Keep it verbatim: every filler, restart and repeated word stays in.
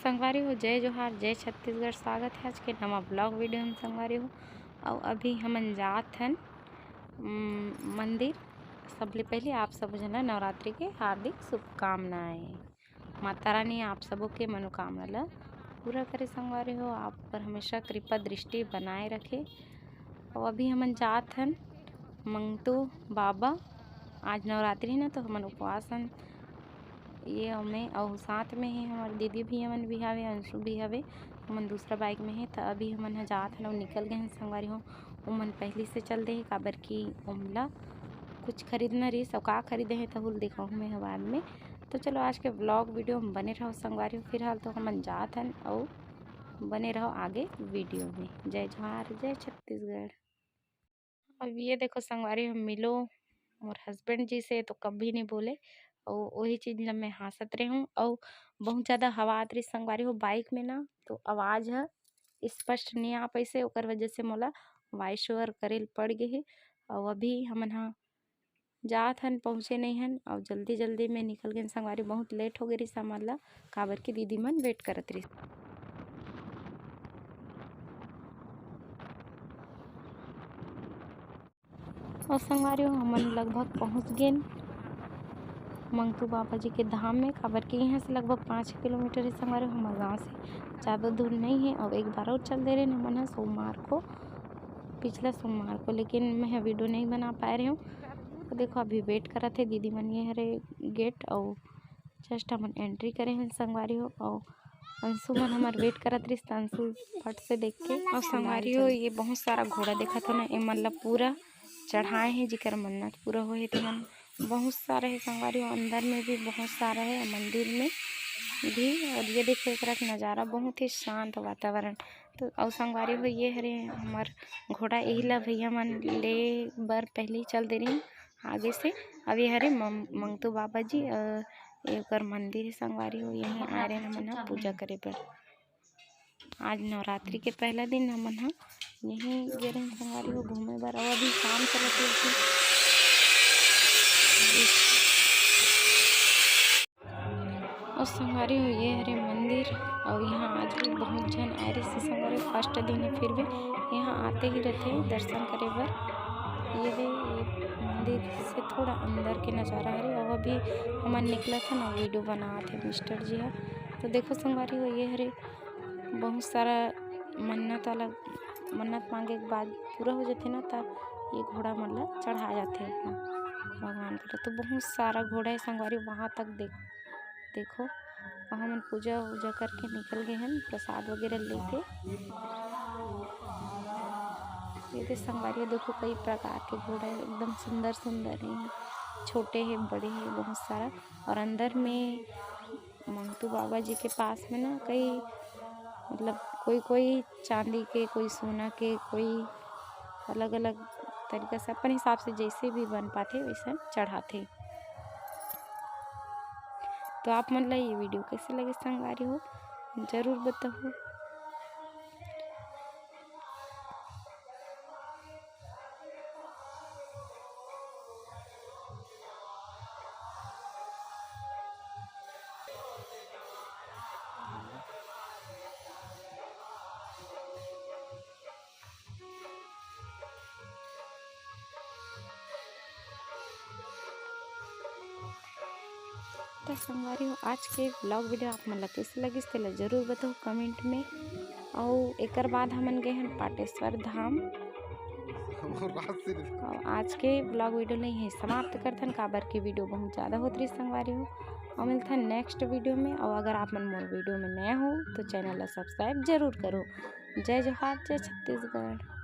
संगवारी हो, जय जोहार, जय छत्तीसगढ़। स्वागत है आज के नवा vlog video में संगवारी हो। अउ अभी हमन जात हन, उम, मंदिर। सबले पहले आप सब झन ला नवरात्रि के हार्दिक शुभकामनाएं। माता रानी आप सबो के मनोकामना ला पूरा करे संगवारी हो, आप पर हमेशा कृपा दृष्टि बनाए रखे। अउ अभी हमन जात हन मंगतू बाबा। आज नवरात्रि ना, तो हमन उपवास हन, ये अउ मैं, अउ साथ में ही हमर दीदी भी हमन भी हवे, अंशु भी हवे, हमन दूसरा bike में हे। त अभी हमन ह जात हन अउ निकल गए हन संगवारी हो। ओमन पहली से चल दे हे, काबर कि ओमला कुछ खरीदना रहिस, अउ का खरीदे हे तहू ल देखाहूँ मैं ह बाद में। तो चलो, आज के vlog video में बने रहो संगवारी हो। फिलहाल तो हमन जात हन, अउ बने रहो आगे video में। जय जोहार, जय छत्तीसगढ़। अब ये देखो संगवारी हो, मिलो मोर husband जी से तो कभी नहीं बोले, अउ वही चीज ला मैं हाँसत रहूँ। अउ बहुत ज़्यादा हवा आत रही संगवारी हो bike में ना, तो आवाज़ ह स्पष्ट नहीं आ पैसे, ओकर वजह से मोला voice over करे ल पड़ गे हे। अउ अभी हमन ह जात हन, पहुँचे नहीं हन, अउ जल्दी जल्दी में निकल गेन संगवारी। बहुत late हो गे रहिस हमन ला, काबर कि दीदी मन wait करत रहिस। अउ संगवारी हो, हमन लगभग पहुँच गेन मंगतू बाबा जी के धाम में, काबर कि यहाँ से लगभग पाँच किलोमीटर हे संगवारी हो, हमर गाँव से ज़्यादा दूर नहीं है। अउ एक बार और चल दे रहे हमन ह सोमवार को, पिछला सोमवार को, लेकिन मैं ह video नहीं बना पाए रहे हूँ। तो देखो, अभी wait करत हे दीदी मन, ये हरे gate, अउ just हमन entry करे हन संगवारी हो। अउ अंशु मन हमर wait करत रहिस, त अंशु फट से देख के, अउ संगवारी हो, ये बहुत सारा घोड़ा देखत हो ना, ए मन ला पूरा चढ़ाए हे, जेकर मन्नत पूरा होए हे तेमन। बहुत सारा हे संगवारी हो, अंदर में भी बहुत सारा हे, मंदिर में भी। अउ ये देखो, एकरा के नज़ारा बहुत ही शांत वातावरण। तो अउ संगवारी हो, ये हरे हमर घोड़ा, एही ला भैया मन ले बर पहले ही चल दे रही आगे से। अब ये हरे मम-, मंगतू बाबा जी, अ, ये ओकर मंदिर हे संगवारी हो, यहीं आए रहे हमन ह पूजा करे बर। आज नवरात्रि के पहला दिन हमन ह यहीं गे रहेन संगवारी हो घूमे बर। अउ अभी काम चलत हे अभी। अउ संगवारी हो, ये हरे मंदिर, अउ यहाँ आज भी बहुत झन आए रहिस संगवारी हो, first दिन हे, फिर भी यहाँ आते ही रहते दर्शन करे बर। ये दे, ये मंदिर से थोड़ा अंदर के नज़ारा हरे। अउ अभी हमन निकलत हन अउ video बनात हे mister जी ह। तो देखो संगवारी हो, ये हरे बहुत सारा मन्नत वाला, मन्नत मांगे के बाद पूरा हो जाथे ना, त ये घोड़ा मन ला चढ़ा जाथे अपना भगवान कर। तो बहुत सारा घोड़ा हे संगवारी, वहाँ तक देख, देखो, अउ हमन पूजा उजा करके निकल गए हन प्रसाद वगैरह लेके। ये दे संगवारी, देखो, कई प्रकार के घोड़ा हे, एकदम सुंदर सुंदर हे, छोटे हे, बड़े हे, बहुत सारा। अउ अंदर में मंगतू बाबा जी के पास में ना कई, मतलब, कोई कोई चांदी के, कोई सोना के, कोई अलग-अलग तरीका से अपन हिसाब से जैसे भी बन पाथे वैसे चढ़ाथे। तो आप मन ला ये video कैसे लगे संगवारी हो, जरूर बताहू। त संगवारी हो, आज के vlog video आप मन ला कैसे लगिस, तेला जरूर बताओ comment में। अउ एकर बाद हमन गए हन पाटेश्वर धाम। अउ आज के vlog video ल इहें समाप्त करथन, काबर के video बहुत ज़्यादा होत रहिस संगवारी हो। अउ मिलथन next video में। अउ अगर आप मन मोर video में नया हो तो channel ला subscribe जरूर करो। जय जोहार, जय छत्तीसगढ़।